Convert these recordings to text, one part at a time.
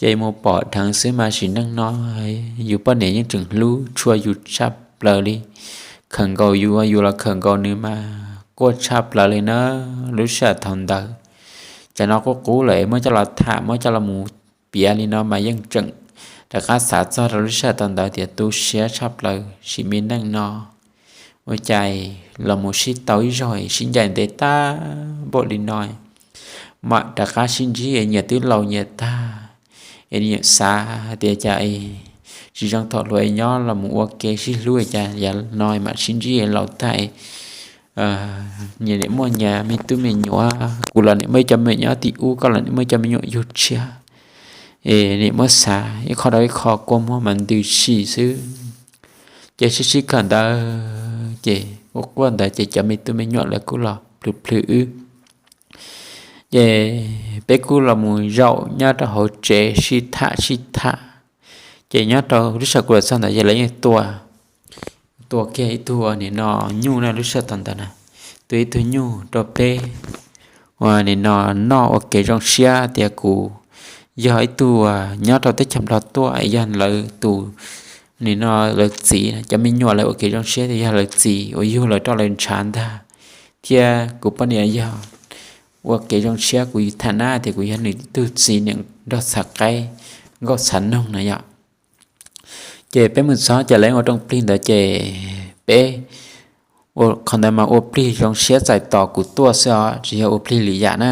Ces mus pom dheev xwb mas sim neej no yus poj niam yeej tseem hlub tshua yus tshaj plaws li, khawm nkaus yus, yus los khawm nkaus nws mas quaj tshaj plaws li na. Lub sij hawm thaum ntawd, tsam no qub qub lawm muab coj los tham muab coj los mus piav li no mas yeej tseem rov qab xav txog rau lub sij hawm thaum ntawd tias tu siab tshaj plaws sim me neej no. Ua cas los mus sib tau ib zaug sib ncaim ntev tag npaum li no, mam rov qab sib ntsib nyias twb laus nyias tag. Es nyias xav tias cas tsis zoo thaum hluas nyob los mus ua ke sib hlub cas yav no mam sib ntsib laus tag, nyias niam muaj nyias me tub me nyuam, kuv los niam muaj ib cov me nyuam nyob tim ub, koj los niam muaj ib cov me nyuam yug tshiab. Es niam muab xav ib qho rau ib qho kua muag mas ntws si xwb. Ces sib sib khawm ntawd ces ua quaj ntawd ces cov me tub me nyuam lawv kuj los plhws plhws wb. Ces peb kuj los mus zaum nyob rau hauv tsev sib tham sib tham. Ces nyob rau lub sij hawm kuv los txog ntawd ces lawv yeej tua, tua kiag ib tug nim no nyuj na, lub sij hawm thaum ntawd na, tua ib tug nyuj rau peb ua nim no noj ua kev zoo siab tias kuv yog ib tug nyob rau teb chaws Nplog tuaj, yog lawv tus nim no lawv txiv, cov me nyuam lawv ua kev zoo siab tias yog lawv txiv uas yug lawv rau lawv ntshav ntag, thiab kuv poj niam yog ua kev zoo siab kuv tham na tias kuv yog nws tug txiv niam nrog txhav qaib nkauj txhav noog na yom. Ces peb mus txog ces lawv ua rooj plig ntawd ces peb ua qhov ntawd mas ua plig zoo siab txais tos kuv tuaj xwb os, tsis yog ua plig lwm yam na.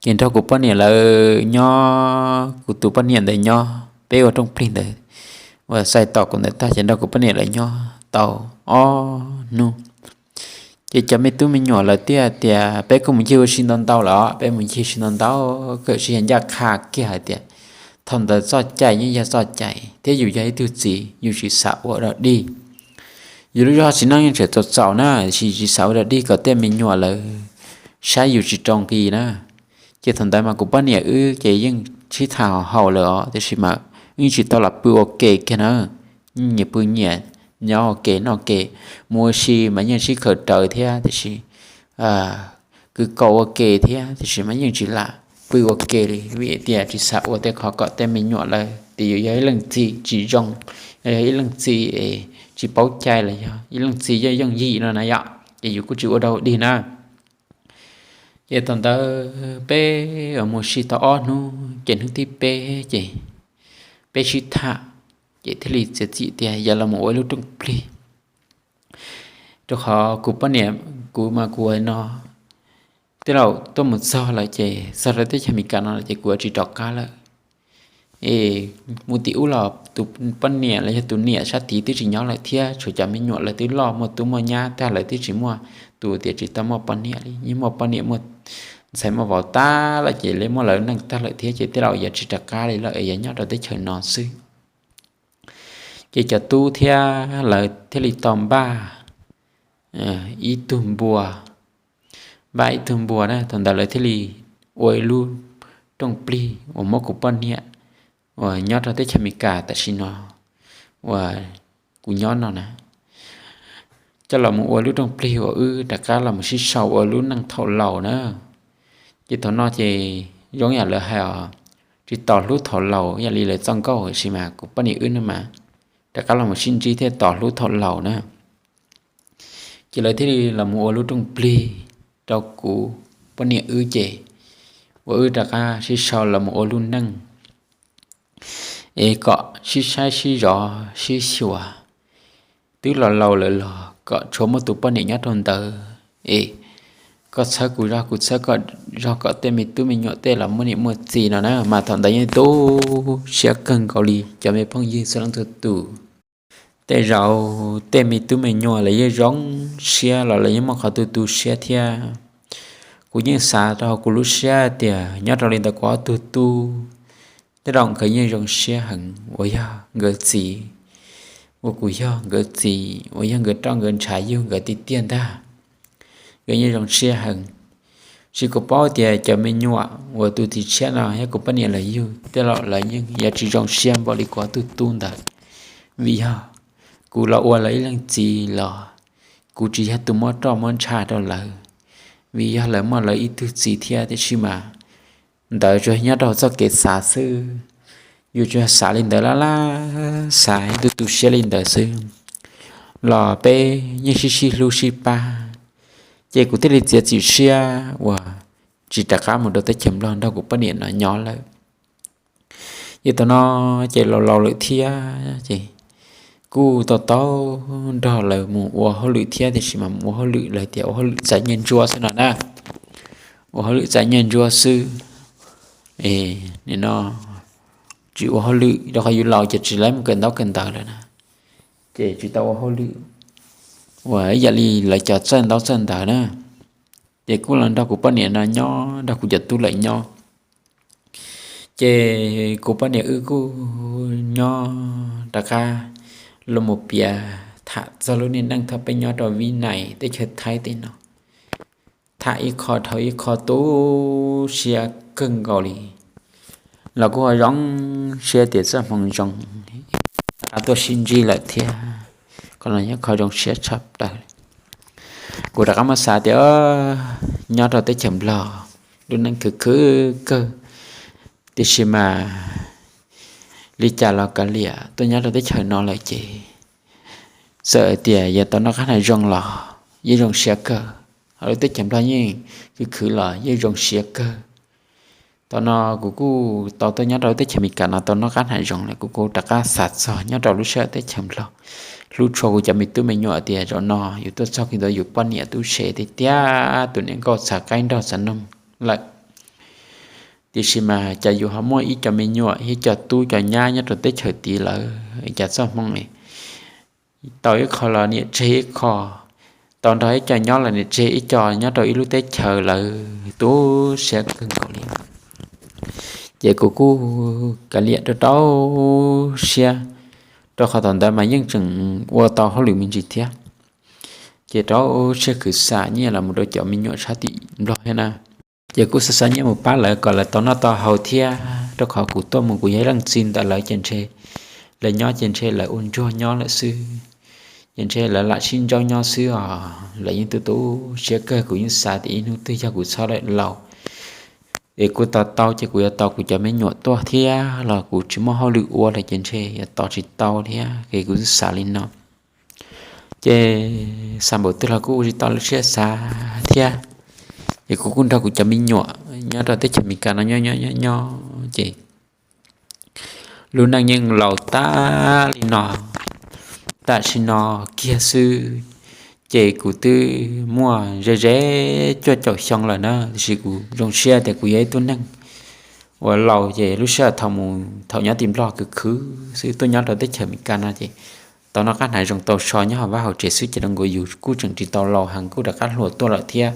Ces nrog kuv poj niam lawv nyob, kuv tus poj niam ntawd nyob, peb ua rooj plig ntawd uas txais tos kuv ntawd tag ces nrog kuv poj niam lawv nyob tau ob hnub. Ces cov me tub me nyuam lawv thiaj tias peb kuj mus ncig ua si ntau ntau lawm, peb mus ncig si ntau ntau, kawm si yog ncaj qha kiag hais tias thaum ntawd txoj cai yeej yog txoj cai thiab yus yog ib tug txiv yus tsis xav ua dog dig. Yus lub zog txiv neej yeej tseem txaus txaus na, tsis tsis xav ua dog dig kom tej me nyuam lawv saib yus tsis rau nqi na. Ces thaum ntawd mas kuv poj niam wb ces yeej sib tham haus lawm os, tiam sis mas yeej tsis tau los pw ua ke kiag na. Nyias pw nyias, nyob ua ke noj ke, mus ua si mas yeej sib khawm rawv thiab, tiam sis kwv kaus ua ke thiab, tiam sis mas yeej tsis lam pw ua ke li vim tias tsis xav ua tej qhov kom tej me nyuam lawv tias yus yog ib leej txiv tsis zoo, yog ib leej txiv tsis paub cai los yog ib leej txiv yooj yooj yim no na yom, ces yus kuj tsis ua dog dig na. Ces thaum ntawd peb mus ua si tau ob hnub ces hnub thib peb ces peb sib tham, ces thiaj li txiav txim tias yog los mus ua ib lub rooj plig, rau qhov kuv poj niam, kuv mas kuv no, tej laus tuaj mus txog lawm ces txog rau teb chaws Amelikas no lawm ces kuv yuav tsis rov qab lawm. Es mus tim ub los tus poj niam los yog tus niam sab tid twb tsis nyob lawm thiab, tshuav cov me nyuam lawv twb loj muaj tub muaj nyab tag, lawv twb tsis muaj tus tias tsis tau muaj poj niam li, yeej muaj poj niam muaj ntxhais muaj vauv tag lawm ces lawv muaj lawv neej tag lawm thiab, ces tej laus yuav tsis rov qab li lawm, yuav nyob rau teb chaws no xwb. Ces cov tub thiab lawv thiaj li tau npaj ib tug npua, npaj ib tug npua na, thaum ntawd lawv thiaj li ua ib lub rooj plig uas muab kuv poj niam uas nyob rau teb chaws Amelikas tam sim no uas kuv nyob no na, coj los mus ua lub rooj plig uas wb rov qab los mus sib sau ua lub neej thaum laus na. Ces thaum no ces zoo yam lawv hais os, tsis tos hlub thaum laus yam li lawv txoj nkauj, tiam sis mas kuv poj niam wb no mas rov qab los mus sib ntsib thiaj tos hlub thaum laus na. Ces lawv thiaj li los mus ua lub rooj plig rau kuv poj niam wb ces, uas wb rov qab sib sau los mus ua lub neej es kom sib saib sib zov sib xyuas, twb los laus lawm los kom tshuav muaj tus poj niam nyob rau ntawd es koj txhawb kuv zog kuv txhawb koj zog kom tej me tub me nyuam tej los muaj niam muaj txiv no na. Mas thaum ntawd yeej tu siab kawg nkaus li cov me phooj ywg txhua leej txhua tus. Tej zaum tej me tub me nyuam lawv yeej zoo siab los lawv yeej muaj qhov tu tu siab thiab. Kuv yeej xav rau hauv kuv lub siab tias nyob rau li ntawd kuv ob tug tub, tej zaum nkawd yeej zoo siab heev uas yog nkawd txiv, uas kuv yog nkawd txiv uas yog nkawd roj nkawd ntshav yug nkawd tiag tiag ntag. Nkawd yeej zoo siab heev. Tsis kuv paub tias cov me nyuam uas tus txiv tshiab no yog kuv poj niam lawv yug tej laus lawv yeej yuav tsis zoo siab npaum li kuv ob tug tub ntawd. Vim yog kuv los ua lawv ib leej txiv los kuv tsis yog tus muab roj muab ntsha rau lawv, vim yog lawv muaj lawv ib tug txiv thiab, tiam sis mas ntawd tsuas nyob rau txoj kev xav xwb. Yus tsuas xav li ntawd laj laj, xav tu tu siab li ntawd xwb, los peb yeej sib sib hlub sib pab. Ces kuv thiaj li txiav txim siab uas tsis rov qab mus rau teb chaws Nplog nrog kuv poj niam no nyob lawm. Ces thaum no ces laus laus lawm thiab ces kuj tau tau nrog lawv mus ua hauj lwm thiab, tiam sis mas mus ua hauj lwm lawv tias ua hauj lwm txais nyiaj ntsuab xwb no na. Ua hauj lwm txais nyiaj ntsuab xwb no, tsis ua hauj lwm rau qhov yus laus ces tsis laib mus kawm ntaub kawm ntawv lawm na. Ces tsis tau ua hauj lwm uas ib yam li lawv cov txawj ntaub txawj ntawv na. Ces kuj los nrog kuv poj niam no nyob, nrog kuv cov tub lawm nyob. Ces kuv poj niam wb kuj nyob rov qab los mus piav tham txog lub niag neej thaum peb nyob rau Vib Nais teb chaws Thaib tej no. Tham ib qho dhau ib qho tu siab kawg nkaus li, los kuj ho zoo siab tias txoj hmoo zoo rov qab tuaj sib ntsib lawm thiab. Qhov no yog qhov zoo siab tshaj plaws. Kuv rov qab muab xav tias nyob rau teb chaws Nplog lub neej khwv khwv kawg, tiam sis mas li cas los kav liam tuaj nyob rau teb chaws no lawm ces txawm tias yog tau noj qab hnav zoo los yeej zoo siab kawg, ho lub teb chaws Nplog yeej khwv khwv los yeej zoo siab kawg. Thaum no kuv kuj tau tuaj nyob rau lub teb chaws Amelikas no tau noj qab hnav zoo lawm, kuv kuj rov qab xav txog nyob rau lub sij hawm teb chaws Nplog hlub tshua kuv cov me tub me nyuam tias zaum no yus tuaj txog kuv ntawd yus poj niam tub se tiag tiag, tus niam nkauj txhav qaib nrog txav noog lawm. Tiam sis mas cas yus ho muaj ib co me nyuam thiab cov tub cov nyab nyob rau teb chaws tid lawm, cas txoj hmoo tau ib qho los niam tseg ib qho, tau nrog ib co nyob los niam tseg ib co nyob rau ib lub teb chaws lawm, tu siab kawg nkaus li. Ces kuv kuj kav liam rau rau siab, rau qhov thaum ntawd mas yeej tseem ua tau hauj lwm me ntsis thiab, ces rau siab khwv xa nyiaj los mus rau cov me nyuam sab tim Nplog thiab na. Ces kuj xa xa nyiaj mus pab lawv kom lawv tau noj tau haus thiab, rau qhov kuv tuaj mus kuv yog ib leej txiv ntawm lawv ces ntshe lawv nyob ces ntshe lawv ua ntsuag nyob lawm xwb, ces ntshe lawv lam sib ntsaub nyob xwb os. Lawv yeej tu tu siab kawg, kuv yeej xav tias ib hnub twg yog kuv txhob lawm laus es kuv tos tau ces kuv yuav tos kuv cov me nyuam tuaj thiab los kuv tsis muaj hauj lwm ua lawm ces ntshe yuav tos tsis tau thiab, es kuv xav li no. Ces xav npaum twg los kuj ua tsis tau lub siab xav thiab. Ces kuv kuj nrog kuv cov me nyuam nyob rau teb chaws Amelikas no nyob nyob nyob nyob ces lub neej yeej laus tag li no, tam sim no kiag xwb ces kuv twb muaj ze ze cuaj caum xyoo lawm na, tiam sis kuv zoo siab tias kuv yog ib tug neeg uas laus ces lub sij hawm thaum mus thaum nyob tim Nplog khwv khwv xwb, tuaj nyob rau teb chaws Amelikas no ces tau noj qab hnav zoo tau so nyob hauv vaj hauv tsev xwb ces zoo nkaus yus kuj tseem tsis tau laus heev, kuj rov qab hluas tuaj lawm thiab,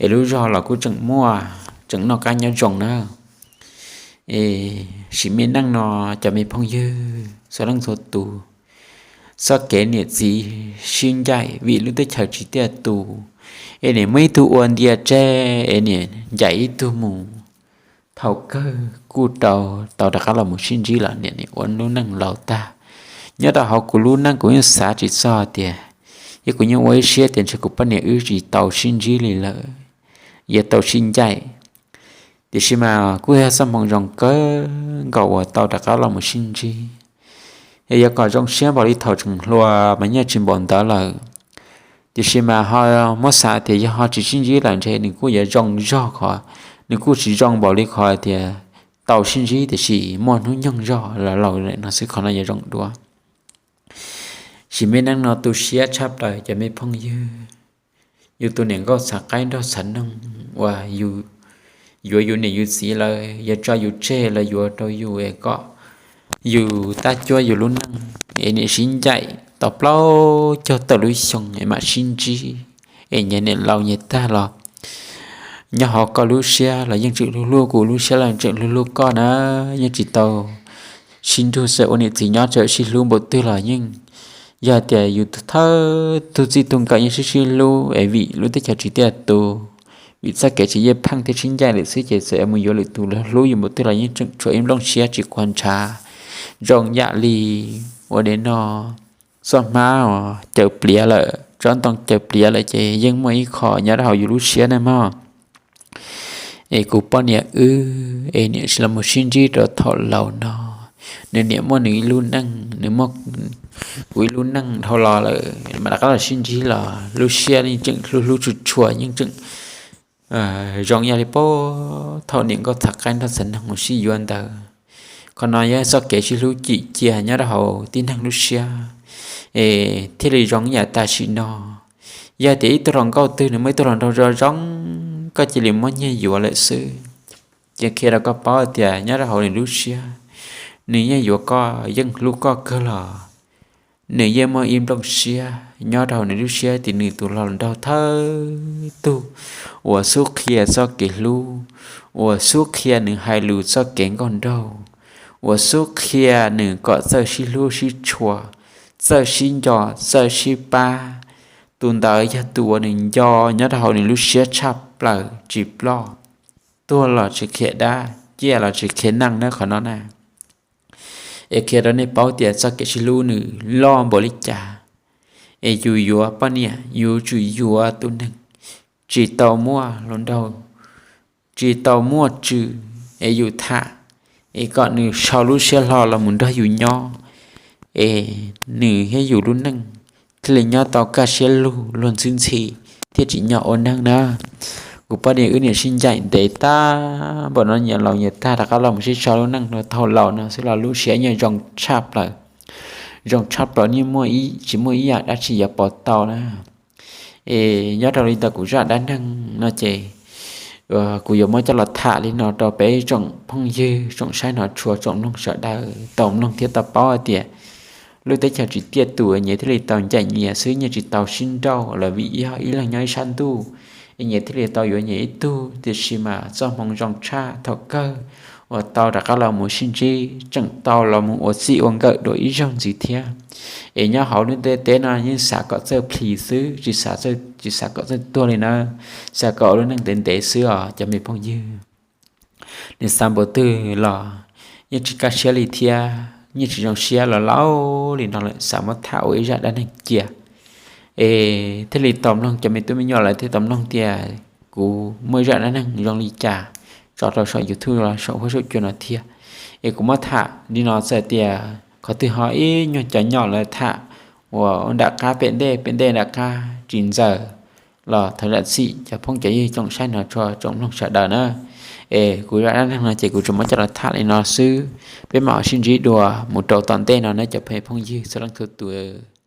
es lub zog los kuj tseem muaj tseem noj qab nyob zoo na. Es sim me neej no cov me phooj ywg txhua leej txhua tus, txoj kev niam txiv sib ncaim vim lub teb chaws tsis tiaj tus, es niam muab ib tug ua ntia tseg es niam ncaim ib tug mus, thaum kawg kuj rau tau rov qab los mus sib ntsib los niam ua lub neej laus tag. Nyob rau hauv kuv lub neej kuv yeej xav tsis txog tias, yog kuv yeej ua ib siab tias ntshe kuv poj niam wb tsis tau sib ntsib li lawm, yuav tau sib ncaim. Tiam sis mas kuj yog txoj hmoo zoo kawg nkaus uas tau rov qab los mus sib ntsib. Es yuav kom zoo siab npaum li thaum tseem hluas mas yeej tsis npaum ntawd lawm. Tiam sis mas ho muab xav tias yog ho tsis sib ntsib lawm ntshe nws kuj yuav zoo zog qhov, nws kuj tsis zoo npaum li qhov tias tau sib ntsib tiam sis muaj hnub nyoog zog los laus no xwb, qhov no yuav zoo dua. Sim me neej no tu siab tshaj plaws cov me phooj ywg. Yus tus niam nkauj txhav qaib nrog txhav noog uas yuav yus niam yus txiv lawm yuav tso yus tseg los yuav rau yus es kom yus tab cuab yus lub neej es niam sib ncaim tau plaub caug tawm lub xyoo es mam sib ntsib, es nyias niam laus nyias tag los nyob hauv koj lub siab los yeej tseem hlub hlub kuv, lub siab los tseem hlub hlub koj na. Yeej tsis tau sib nrug xwb, ua niam txiv nyob txawm sib hlub npaum twg los yeej yog tias yus thawj tug txij tug nkawm yeej sib sib hlub es vim lub teb chaws tsis tiaj tus, vim txoj kev tsis yeej pheej thiab sib ncaim lawm xwb ces txawm mus yuav lwm tus los hlub yus npaum twg los yeej tseem tshuav ib nplooj siab tsis quav ntshav. Zoo yam li ua li no, txoj hmab os caws pliav lawm, tsob ntoo caws pliav lawm ces yeej muaj ib qho nyob rau hauv yus lub siab na mog. Es kuv poj niam wb es niam los mus sib ntsib rau thaum laus no, nws niam muaj nws ib lub neej, nws muaj kuv ib lub neej dhau los lawm mas rov qab los sib ntsib los lub siab yeej tseem hlub hlub tshua tshua, yeej tseem zoo ib yam li puag thaum niam nkauj txhav qaib nrog txiv neej mus sib yuav ntawd. Qhov no yog txoj kev sib hlub cim cia nyob rau hauv tib neeg lub siab, es thiaj li zoo ib yam tam sim no. Yog tias ib tug hluas nkauj twg nws muaj ib tug hluas nraug zoo zoo, koj cia li muab nyiag yuav lawm xwb. Ces qhia rau koj paub tias nyob rau hauv nws lub siab, nws yeej yuav koj, yeej hlub koj kawg los nws yeej muaj ib nplooj siab nyob rau hauv nws lub siab tias nws tus hluas nraug thawj tug uas xub qhia txoj kev hlub, uas xub qhia nws hais lus txoj kev nkauj nraug, uas xub qhia nws kom txawj sib hlub sib tshua, txawj sib nco, txawj sib pab. Tus ntawd yog tus uas nws nco nyob rau hauv nws lub siab tshaj plaws tsis ploj, tuag los tsis qhia dab, ciaj los tsis qhia neej na qhov no na. Es qhia rau nej paub tias txoj kev sib hlub nws loj npaum li cas. Es yus yuav poj niam yus tsum yuav tus neeg tsis tau muaj hluas nraug, tsis tau muaj tswv, es yus tham, es kom nws sau lub siab hlo los mus nrog yus nyob, es nws thiab yus lub neej thiaj li nyob tau kaj siab lug luag ntxhi ntxhi, thiaj tsim nyog ua neej na. Kuv poj niam wb niam sib ncaim ntev tag npaum no, nyias laus nyias tag rov qab los mus sib sau lub neej rau thaum laus no xwb los lub siab yeej zoo tshaj plaws. Zoo tshaj plaws, yeej muaj, tsis muaj ib yam dab tsi yuav pov tau na. Es nyob rau li ntawm kuv zaj dab neeg no ces kuv yuav muab coj los tham li no rau peb tsoom phooj ywg, tsoom saib hnov tshua, tsoom mloog sawv daws tau mloog thiab tau paub hais tias lub teb chaws tsis tiaj tus nyias thiaj li tau ncaim nyias xwb, nyias tsis tau sib nrauj lawm vim yog ib leeg nyob ib sab ntuj, es nyias thiaj li tau yuav nyias ib tug. Tiam sis mas txoj hmoov zoo tshaj thaum kawg uas tau rov qab los mus sib ntsib, tseem tau los mus ua txij ua nkawm dua ib zaug ntxiv thiab. Es nyob hauv lub ntiaj teb no yeej xav kom txawj plhis xwb, tsis xav kom txawj tuag li na, xav kom ua lub neej ntev ntev xwb os cov me phooj ywg. Nws xav npaum twg los yeej tsis kaj siab li thiab yeej tsis zoo siab los laus li no lawm, xav muab tham ua ib zaj dab neeg cia. Es thiaj li tau mloog, cov me tub me nyuam lawv thiaj tau mloog tias kuv muaj ib zaj dab neeg zoo li cas tso rau saum YouTube los saum huab saum cua no thiab. Es kuv muab tham li no txawm tias qhov twg ho ib nyuag cov nyom lawv tham uas nram qab pem ntej, pem ntej nram qab tsis ntxaws los thov zam txim cov phooj cov ywg, tsoom saib hnov tshua, tsoom mloog sawv daws na. Es kuv zaj dab neeg no ces kuv tsuas muab coj los tham li no xwb, peb mam sib ntsib dua mus rau tom ntej no na cov phooj ywg txhua leej txhua tus.